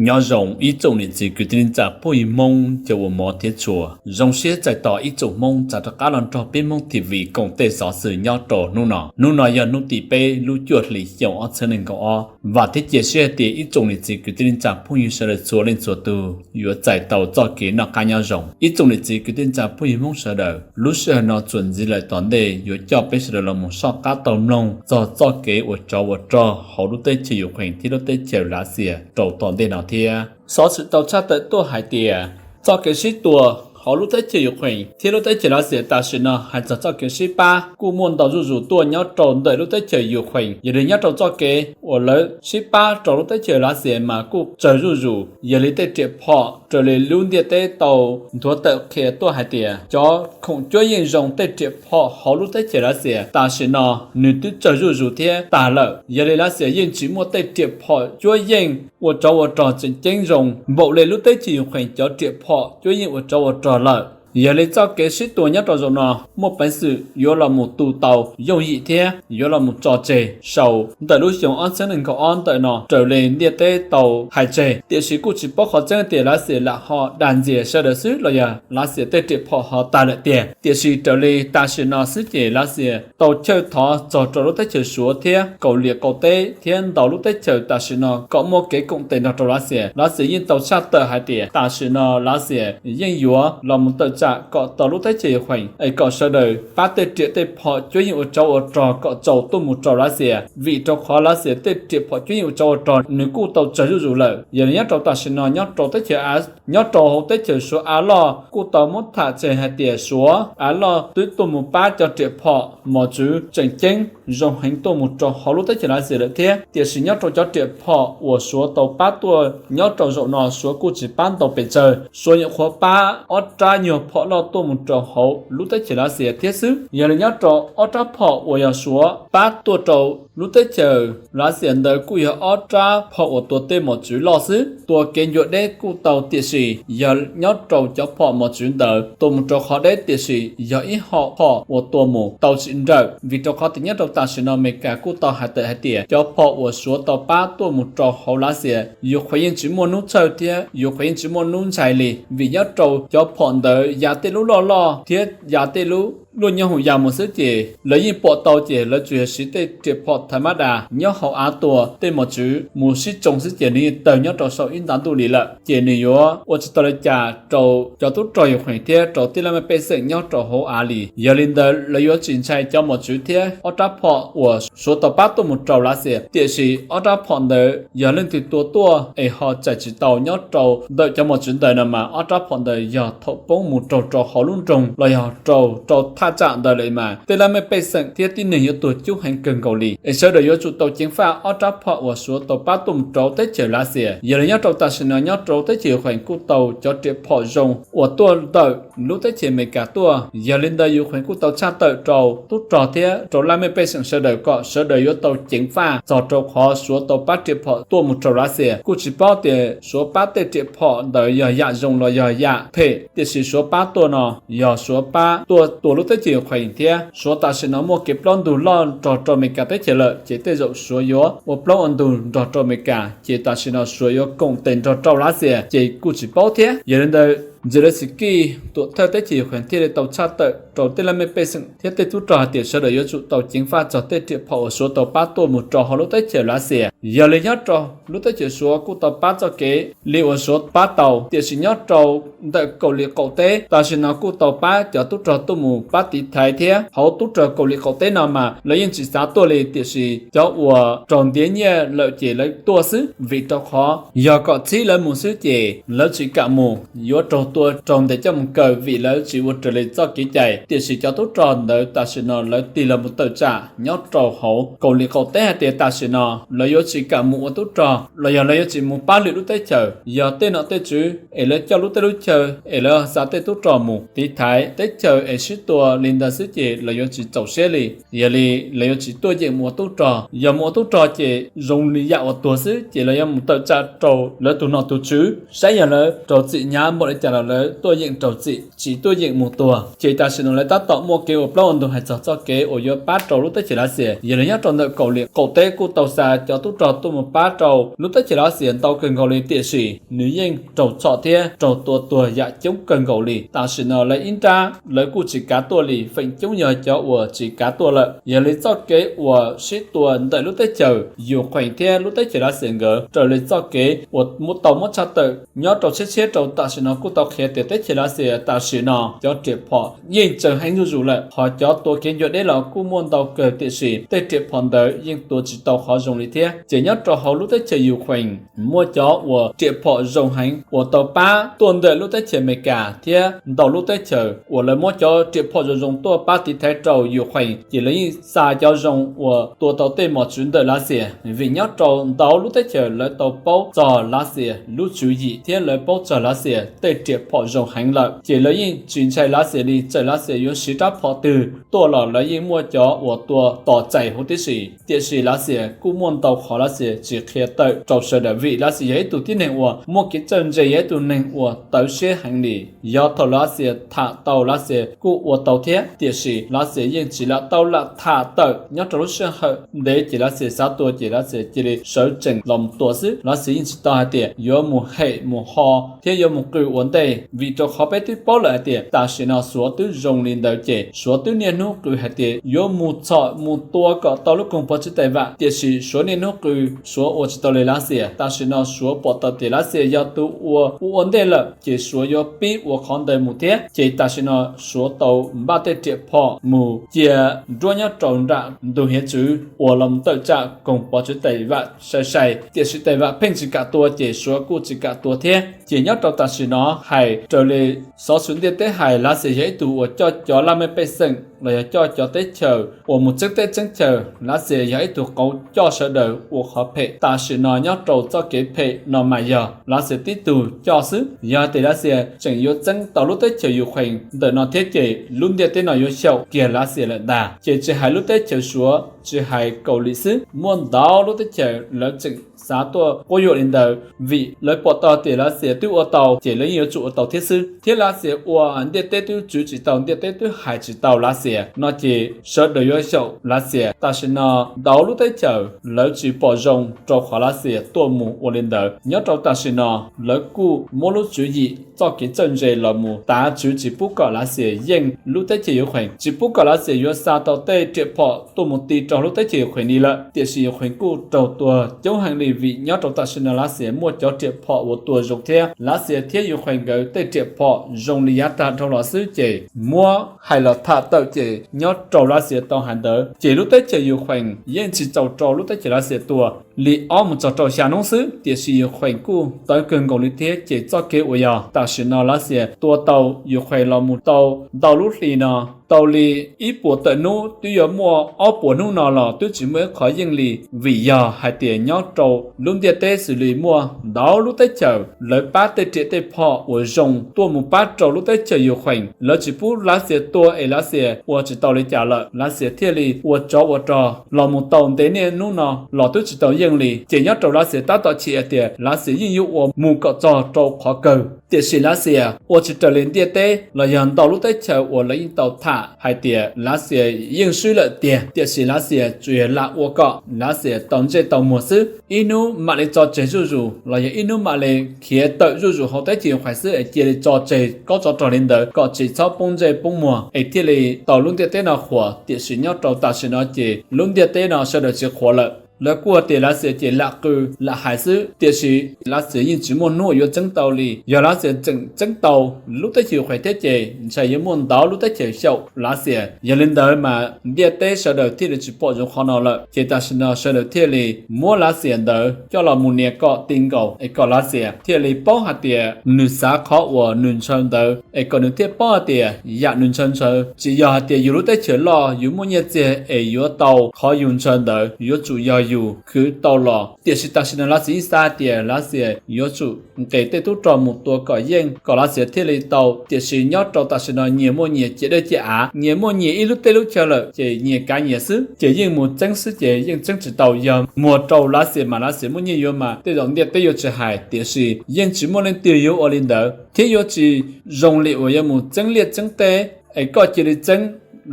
Nyob zoo ib tsoom niam txiv kwv tij neej tsa phooj ywg Hmoob cov uas hmov thiab tshua. Zoo siab txais tos ib tsoom Hmoob txav rov qab los nrog peb Hmoob TV koom tej xov xwm nyob rau hnub no. Hnub no yog hnub tim peb lub cuaj hlis xyoo ob txhiab nees nkaum ob. Vam thiab cia siab hais tias ib tsoom niam txiv kwv tij neej tsa phooj ywg sawv daws txhua leej txhua tus yuav txais tau txoj kev noj qab nyob zoo. Ib tsoom niam txiv kwv tij neej tsa phooj ywg Hmoob sawv daws, lub sij hawm no txuas ntxiv lawm tom ntej yuav coj peb sawv daws los mus soj qab taug mloog txog txoj kev uas tsov uas rog hauv lub teb chaws Ukraine thiab lub teb chaws Lav Xias rau tom ntej no thiab. Xov xwm tau tshaj tawm tuaj hais tias txoj kev sib tua hauv lub teb chaws Ukraine thiab lub teb chaws Lav Xias tam sim no hais txog txoj kev sib pab kuj muaj ntau zuj zus tuaj nyob rau ntawm lub teb chaws Ukraine. Yog li nyob rau txoj kev uas lawv sib pab rau lub teb chaws Lav Xias mas kuj tsawg zuj zus. Yog li tej riam phom raws li lub ntiaj teb tau nthuav tawm qhia tuaj hais tias cov khoom cuab yeej zoo tej riam phom hauv lub teb chaws Lav Xias tam sim no nws twb tsawg zuj zus thiab tag lawm. Yog li Lav Xias yeej tsis muaj tej riam phom cuab yeej ua tsov ua rog tseem ceeb zoo npaum li lub teb chaws Ukraine cov riam phom cuab yeej ua tsov ua rog lawm. Yog li txoj kev sib tua nyob rau zaum no muaj peev xwm yuav los mus tu tau yooj yim thiab yuav los mus tso tseg saum ntawm lub xyoo ob txhiab nees nkaum ob ntawm no raws li ntiaj teb tau hais tseg. Tiam sis kuj tsis paub qhov tseeb tias Lav Xias lam ho dag ntxias sawv daws xwb los yog Lav Xias tej riam phom ho tag lawm tiag. Tiam sis raws li tam sim no xwb ces Lav Xias tau chawj thov txog rau lub teb chaws Suav thiab Kaus Lim qaum teb thiab ntau lub teb chaws tam sim no kom muaj kev koom tes nrog rau Lav Xias. Lav Xias yeej tau tshaj tawm hais tias tam sim no Lav Xias yeej yuav los mus tawm tsam kom tau lub teb chaws Ukraine es kom sawv daws pab tej riam tej phom cuab yeej ua tsov ua rog kom tsaus tuaj mus rau Lav Xias, vim rau qhov Lav Xias tej riam phom cuab yeej ua tsov ua rog nws kuj tau tsawg zuj zus lawm. Yog li nyob rau tam sim no nyob rau teb chaws Av, nyob rau hauv teb chaws Suav av loj kuj tau muab tham tseg hais tias Suav av loj twb tuaj mus pab cov riam phom mos txwv tseem ceeb zoo heev tuaj mus rau hauv lub teb chaws Lav Xias lawm thiab. Tiam sis nyob rau cov riam phom uas Suav tau pab tuaj nyob rau zaum no Suav kuj tsis pab ntau pes tsawg, Suav nyuam qhuav pab ob rab nyuag phom loj tuaj mus rau hauv lub teb chaws Lav Xias thiab xwb. Yog li nyob rau ob rab phom uas yog Suav pab tuaj rau lub teb chaws Lav Xias ntawd kuj yog ob rab phom uas tua tej mos txwv loj xwb, tua kev ncua deb kuj tau. Tiam sis yog nyob rau cov phom mos txwv ntawd tua mus rau qhov deb tiam sis yog ib hom phom uas tua mus tau tsis nrawm, vim rau qhov tias nyob rau tam sim no Amelikas kuj tau hais tawm hais tias cov phom uas Suav tau pab tuaj mus rau hauv Lav Xias, Ukraine yeej tsis muaj hnub txhawj thiab Ukraine yeej tsis muaj hnub ntshai li, vim nyob rau cov phom ntawd ya tej lub loj loj thiab ya tej lub luaj nyob hoom ya mus xwb ces lawv yeej pom tau ces lawv tsuas yog siv tej riam phom thav mab das nyob hauv av tua tej mos txwv mus sib tsoo xwb ces nws yeej tawg nyob rau saum ib nta ntuj li lawm, ces nws yuav ua tsis tau li cas rau cov tub rog Ukraine thiab rau tij laug mej pej xeem nyob rau hauv av li. Yog li ntawd lawv yuav tsis ntshai cov mos txwv thiab ob rab phom uas Suav tau pab tuaj mus rau Lav Xias. Tiam sis ob rab phom ntawd yog leej twg tua tuaj es ho txais tsis tau nyob rau ntawm cov mos txwv ntawd no mas ob rab phom ntawd yog thaum poob mus raug rau hauv lub nroog los yog raug rau thaj tsam ntawd lawm mas tij laug mej pej xeem thiab tib neeg yuav tuag coob heev kawg nkaus li. Es sawv daws yuav tsum tau ceev faj ob rab phom uas Suav tau pab tuaj mus rau teb chaws Lav Xias. Yog li nyob rau tam sim no nyob rau teb chaws Ukraine kuj tau cov riam phom zoo uas tuaj ntawm lub teb chaws Amelikas tuaj. Yog li ntawd Ukraine kuj tau tshaj tawm rau tub rog thiab rau tij laug mej pej xeem sawv daws kom sawv daws yuav tau ceev faj txog rau qhov Suav tau pab riam phom tuaj mus rau Lav Xias. Kuj tsis paub tias Suav pab tej riam phom ntawd yog yam zoo los yog yam phem, tiam sis Suav pab tuaj no yog Suav pab tuaj tua lub teb chaws Ukraine thiab Suav tam sim no muaj kev plaub ntug loj nrog rau Amelikas teb chaws lawm ces tej zaum Suav yuav ua plaub ua ntug nrog rau Amelikas ces tam sim no Suav yuav koom tes nrog rau Lav Xias ces kuj tsis paub thiab. Yog li ntawd Zelensky tuam thawj teb chaws Ukraine thiaj li tau tshaj tawm rau tij laug mej pej xeem thiab tej tub rog hais tias sawv daws yuav tsum tau ceev faj txog tej riam phom uas Suav tau pab tuaj mus rau hauv lub teb chaws Lav Xias. Yog li nyob rau lub teb chaws Suav kuj tau pab txoj kev li uas Suav pab tau, tiam sis nyob rau ntawm Kaus Lim qaum teb tam sim no kuj tau pab cov tub rog tuaj mus pab tiv thaiv thiab hauv tub rog Kaus Lim qaum teb no mas lawv yeej tsis xav tuaj li, tiam sis cov uas raug ntiav nyiaj lawm ces lawv tuaj xwb, vim rau qhov yog kom txhib lawv mus xwb ces lawv tsis kam mus, yuav raug tua raug ntes coj mus kaw vim lawv tsis ua raws li txoj kev cai. Tiam sis cov tub rog ntawd tam sim no lawv tig los mus tawm tsam nyob rau hauv Kaus Lim qaum teb hais tias tam sim no lawv yuav tsis kam mus ua tub rog los yog lawv yuav tsis mus pab lwm lub teb chaws. Yog tej nom tej tswv es lawv coj lub teb lub chaw es lawv xa tej tub rog mus tiv thaiv teb chaws es sib tua li ntawd xwb ces lawv yuav tsis txaus siab li. Yog li lawv yuav tsis tuaj yeem mus ua tub rog. Yog mus ua tub rog ces zoo li yam uas tuag xwb ces lawv yuav mus tawm tsam rau lawv tus nom tus tswv saib yog lawv raug txim hnyav npaum li cas lawv tuaj yeem raug txim, tsis tuaj yeem mus tuag. Ces tam sim no lawv tab tom muaj kev ua plaub ua ntug hais txog txoj kev uas yuav pab rau lub teb chaws Lav Xias. Yog li nyob rau ntawm Kaus Lim qaum teb kuj tau xa cov tub rog tuaj mus pab rau lub teb chaws Lav Xias ntau kawg nkaus li, tiam sis nws yeej raug txhom thiab raug tua tuag yam coob kawg nkaus li. Tam sim no lawv ib nrab lawv kuj tsis kav tuaj li, feem coob yog cov uas tsis kav tuaj lawm. Yog li txoj kev uas sib tua ntawm lub teb chaws Ukraine thiab lub teb chaws Lav Xias nkawd raws li txoj kev uas tau muab tshaj tawm nyob rau tshiab tshiab rau tam sim no kuj tau qhia tias teb chaws Lav Xias tam sim no cov riam phom yeej tsawg heev zuj zus lawm, hos cov tua kev ncua deb los kuj muaj ntau kawg, tiam sis tej riam phom ntawd yeej tua tsis tau qhov zoo li thiab. Ces nyob rau hauv lub teb chaws Ukraine muaj cov uas riam phom zoo heev uas tau pab tuaj ntawm lub teb chaws Amelikas thiab ntau lub teb chaws uas lawv muab cov riam phom zoo zoo tuaj pab tiv thaiv rau Ukraine, ces lawv yeej xa cov zoo uas tua tau tej mos tswv ntawm Lav Xias. Vim nyob rau ntau lub teb chaws lawv tau paub txog Lav Xias lub tswv yim thiab lawv paub txog Lav Xias tej riam phom zoo heev lawm, ces lawv yeej tsis ntshai Lav Xias li. Txawm Lav Xias yuav siv rab phom twg tuaj los lawv yeej muaj cov uas tua tos txais huv tib si. Tiam sis Lav Xias kuj muaj ntau qhov Lav Xias tsis qhia tawm rau sawv daws, vim Lav Xias yog ib tug tib neeg uas muaj kev txawj ntse, yog ib tug neeg uas tawv siab heev li. Yog thaum Lav Xias tham tau Lav Xias kuj ua tau thiab, tiam sis Lav Xias yeej tsis lam tau lam tham tawm nyob rau lub sij hawm ntev, ces Lav Xias xav tua ces Lav Xias cia li sawv tsees los mus tua xwb. Lav Xias yeej tsis tau hais tias yuav mus hem mus ho thiab yuav mus qw ua ntej, vim rau qhov peb twb paub lawm hais tias tam sim no Suav twb zoo li ntawd, ces Suav twb niaj hnub qw hais tias yuav mus txhom mus tua kom tau lub koog pov txwv Tais Vam, tiam sis Suav niaj hnub qw, Suav ua tsis tau li Lav Xias. Tam sim no Suav pom tau tias Lav Xias yog tus uas ua ua ntej lawm, ces Suav yuav pib ua qhov ntawd mus thiab. Ces tam sim no Suav tau npaj tej riam phom mus cia nruab nyob rau nram ntug hiav txwv uas los tawm tsam koog pov txwv Tais Vam sai sai, tiam sis Tais Vam pheej tsis kam tua, ces Suav kuj tsis kam tua thiab. Ces nyob rau tam sim no hais raws li xov xwm ntiaj teb hais, Lav Xias yog ib tug uas coj cov laj mej pej xeem los yog coj cov teb chaws uas mus txeeb teb txeeb chaw. Lav Xias yog ib tug qauv coj sawv daws ua qhov phem. Tam sim no nyob rau txoj kev phem no mas yog Lav Xias tib tug coj xwb. Yog tias Lav Xias tseem yuav txeeb tau lub teb chaws Ukraine ntawm no thiab, ces lub ntiaj teb no yuav xyaum kiag Lav Xias lawm ntag. Ces tsis hais lub teb chaws Suav, tsis hais Kaus Lim xwb, muaj ntau lub teb chaws lawv tseem xav tuaj quab yuam li ntawd, vim lawv pom tau tias Lav Xias twb ua tau, ces lawv yeej yuav tsum ua tau thiab xwb. Thiab Lav Xias ua ntiaj teb twb tswv tsis tau, ntiaj teb twb hais tsis tau Lav Xias no, ces sawv daws yuav xyaum Lav Xias. Tam sim no ntau lub teb chaws lawv tsis pom zoo rau qhov Lav Xias tuaj mus ua li ntawd. Nyob rau tam sim no lawv kuj muab lub tswv yim txoj kev txawj ntse los mus tav tswv tsis pub kom Lav Xias yeej lub teb chaws Ukraine, tsis pub kom Lav Xias yuav xa tau tej riam phom tuaj mus ti rau lub teb chaws Ukraine li lawm. Tiam sis Ukraine kuj raug tua coob heev li, vim nyob rau tam sim no Lav Xias muaj cov riam phom uas tua zoo thiab. Lav Xias thiab Ukraine nkawd tej riam phom zoo li yav tag dhau los xwb, ces muab hais los tham tawm ces nyob rau Lav Xias tau hais ntawd ces lub teb chaws Ukraine yeej tsis txaus rau lub teb chaws Lav Xias tua li ob mus txog rau xya hnub xwb. Tiam sis Ukraine kuj tawv kawg nkaus li thiab, ces txoj kev uas yog tam sim no Lav Xias tua tau Ukraine los mus tau ntau lub hli no tau li ib puas tawm hnub, twb yuav muaj ob puas hnub no los twb tsis muaj ib qhov yeej li, vim yog hais tias nyob rau lub ntiaj teb xws li muaj ntau lub teb chaws lawv pab tej riam tej phom uas zoo tuaj mus pab rau lub teb chaws Ukraine. Lawv tsis pub Lav Xias tua es Lav Xias ua tsis tau li cas lawm, Lav Xias thiaj li ua tsov ua rog los mus tau ntev niaj hnub no los twb tsis tau yeej li. Ces nyob rau Lav Xias tab tom chim hais tias Lav Xias yeej yuav ua mus kom txog rau qhov kawg. Tiam sis Lav Xias ua tsis raws li ntiaj teb los yog ntau lub teb chaws uas lawv yeej tau tham hais tias Lav Xias yeej swb lawm tiag. Tiam sis Lav Xias tsuas yog lam ua kom Lav Xias tau ntsej tau muag xwb, ib hnub mam li tso tseg zuj zus los yog ib hnub mam li khiav tawm zuj zus hauv teb chaws Ukraine xwb es cia li tso tseg kob tsov rog li ntawd kom tsis txhob poob ntsej poob muag es thiaj li tau lub ntiaj teb no qhuas. Tiam sis nyob rau tam sim no ces lub ntiaj teb no sawv daws tsis qhuas lawm. Lawv kuj hais tias Lav Xias ces lam qw lam hais xwb, tiam sis Lav Xias yeej tsis muaj hnub yuav txeeb tau li. Yog Lav Xias tseem txeeb tau lub teb chaws Ukraine thiab ces ntshai yuav muaj ntau lub teb chaws xyaum Lav Xias. Yog li ntawd mas ntiaj teb sawv daws thiaj li tsis pom zoo qhov no lawm, ces tam sim no sawv daws thiaj li muab Lav Xias ntawd coj los mus nias kom ti nkaus es kom Lav Xias thiaj li paub hais tias nws xav qhov uas nws ntshaw ntawd, es kom nws thiaj paub hais tias yam nws ntshaw ntshaw tsis yog hais tias yus lub teb chaws loj yus muaj nyiaj txiag es yuav tau qhov yus ntshaw ntawd, yuav tsum yog yus khwv tau los. Tiam sis tam sim no Lav Xias yeej xav tias Lav Xias yuav tsum nqis tej tub rog mus tua kom yeej kom Lav Xias thiaj li tau. Tiam sis nyob rau tam sim no nyias muaj nyias ciam dej ciam av, nyias muaj nyias ib lub teb lub chaw lawm ces nyias kav nyias xwb, ces yeej mus txeeb xwb ces yeej txeeb tsis tau. Yog muag rau Lav Xias mas Lav Xias muaj nyiaj yuav mas tej zaum ntiaj teb yuav tsis hais, tiam sis yeej tsis muaj leej twg yuav ua li ntawd thiab yuav tsis zoo li uas yuav mus txeeb liaj txeeb teb es koj cia li txeeb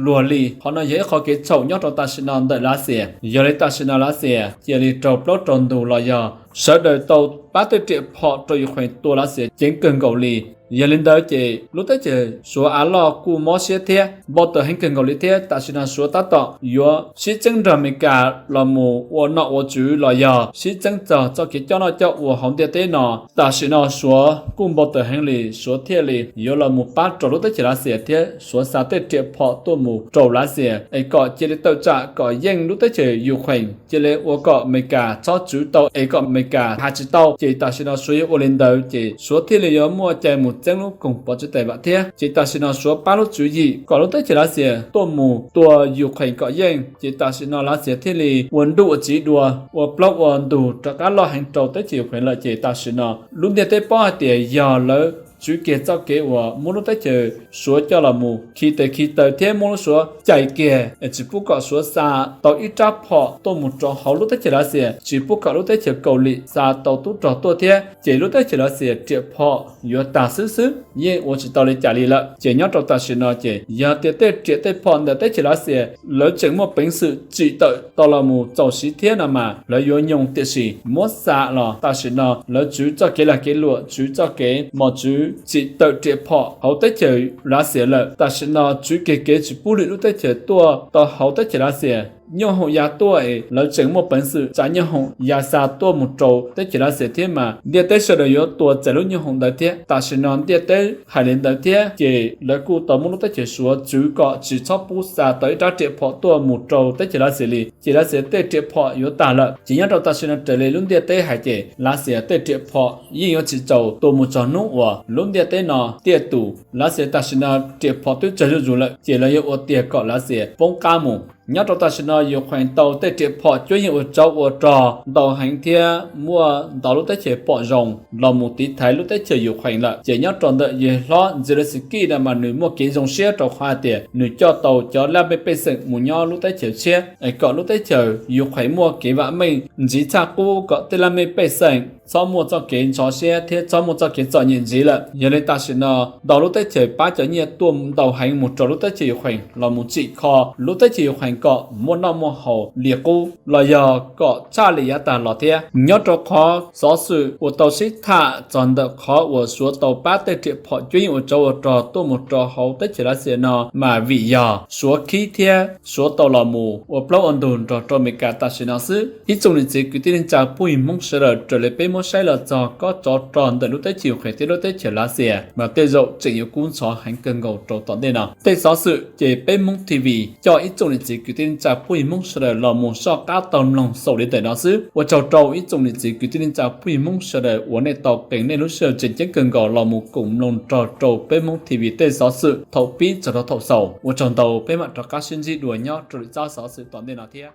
luag li. Qhov no yog ib qhov kev txhaum nyob rau tam sim no ntawm Lav Xias. Yog li tam sim no Lav Xias cia li raug plaub raug ntug los yog sawv daws tau pab tej riam phom rau Ukraine tua Lav Xias ceev kawg nkaus li. Yog li ntawd ces lub teb chaws Suav av loj kuj mob siab thiab npau taws heev kawg nkaus li thiab tam sim no Suav tab tom yuav sib txeeb nrog Amelikas los mus ua nom ua tswv los yog sib txeeb txog txoj kev coj noj coj ua hauv ntiaj teb no. Tam sim no Suav kuj npau taws heev li, Suav thiaj li yuav los mus pab rau lub teb chaws Lav Xias thiab Suav xa tej riam phom tuaj mus rau Lav Xias es kom cia li tawm tsam kom yeej lub teb chaws Ukraine cia li ua kom Amelikas txhob tswv tau es kom Amelikas has tsis tau. Ces tam sim no Suav yuav ua li ntawd ces Suav thiaj li yuav muaj cai mus txeeb lub koog pov tsev tais vam thiab. Ces tam sim no Suav pab lub tswv yim kom lub teb chaws Lav Xias tuaj mus tua Ukraine kom yeej. Ces tam sim no Lav Xias thiaj li ua nruj ua tsiv dua, ua plaub ua ntug rov qab loj heev rau teb chaws Ukraine lawm. Ces tam sim no lub ntiaj teb paub hais tias yog lawv tswv kiag txoj kev uas muab lub teb chaws Suav coj los mus khi tes khi taw thiab muab lub Suav cais kiag es tsis pub kom Suav xa tau ib rab phom tuaj mus rau hauv lub teb chaws Lav Xias, tsis pub kom lub teb chaws Kaus Lim xa tau tub rog tuaj thiab, ces lub teb chaws Lav Xias riam phom yuav tag xwb xwb, yeej ua tsis tau li cas li lawm. Ces nyob rau tam sim no ces yog tias tej riam tej phom ntawm teb chaws Lav Xias lawv tseem muaj peev xwm tsim tawm tau los mus txaus siv thiab no mas lawv yuav nyoog, tiam sis muab xa los tam sim no lawv tswv txoj kev lag kev luam, tswv txoj kev mos tswv tsim tawm riam phom hauv teb chaws Lav Xias lawm. Tam sim no tswv kiag kev tsis pub lwm lub teb chaws tuaj tau hauv teb chaws Lav Xias. Nyoob hoom ya tuaj es lawv tseem muaj peev xwm tsa nyoob hoom ya xa tuaj mus rau teb chaws Lav Xias thiab mas ntiaj teb sawv daws yuav tua txais lub nyoob hoom ntawd thiab. Tam sim no ntiaj teb hais li ntawd thiab ces lawv kuj tau muab lub teb chaws Suav tswv kom tsis txhob pub xa tau ib rab riam phom tuaj mus rau teb chaws Lav Xias li, ces Lav Xias tej riam phom yuav tag lawm. Ces nyob rau tam sim no raws li lub ntiaj teb hais ces Lav Xias tej riam phom yeej yuav tsis txaus tua mus txog hnub uas lub ntiaj teb no tiaj tus. Lav Xias tam sim no riam phom twb tsawg zuj zus lawm ces lawv yuav ua tiag kom Lav Xias poob qab mus. Nyob rau tam sim no Ukraine tau tej riam phom cuab yeej ua tsov ua rog ntau heev thiab muaj ntau lub teb chaws pom zoo los mus tiv thaiv lub teb chaws Ukraine lawm. Ces nyob rau ntawm yawg hlob Zelensky no mas nws muaj kev zoo siab rau qhov hais tias nws coj tau cov laj mej pej xeem mus nyob lub teb chaws tshiab es kom lub teb chaws Ukraine muaj kev vam meej ntxiv txhaj qub kom tej laj mej pej xeem txhob muaj txoj kev ntxhov siab thiab txhob muaj txoj kev txom nyem ntxiv lawm. Yog li tam sim no ntau lub teb chaws pab cov nyiaj tuaj ntau heev mus rau lub teb chaws Ukraine los mus tsim kho lub teb chaws Ukraine kom muaj noj muaj haus li qub los yog kom tshaj li yav tag los thiab. Nyob rau qhov xov xwm uas tau sib tham txog ntawm qhov uas Suav tau pab tej riam phom cuab yeej ua tsov ua rog tuaj mus rau hauv teb chaws Lav Xias no mas vim yog Suav khib thiab Suav tau los mus ua plaub ua ntug nrog rau Amelikas tam sim no xwb. Ib tsoom niam txiv kwv tij neej tsa phooj ywg Hmoob sawv daws, raws li peb muab saib los txog kob tsov rog ntawm lub teb chaws Ukraine thiab lub teb chaws Lav Xias mas tej zaum tseem yuav kub ntxhov heev kawg nkaus rau tom ntej no. Tej xov xwm ces peb Hmoob T V coj ib tsoom niam txiv kwv tij neej tsa phooj ywg Hmoob sawv daws los mus soj qab tau mloog xaus li ntawm no xwb. Ua tsaug rau ib tsoom niam txiv kwv tij neej tsa phooj ywg Hmoob sawv daws uas nej tau qee nej lub sij hawm tseem ceeb kawg nkaus los mus koom mloog nrog rau peb Hmoob T V tej xov xwm thaum pib txog rau thaum xaus. Ua tsaug ntau, peb mam rov qab sib ntsib dua nyob rau lwm tsab xov xwm tom ntej no thiab.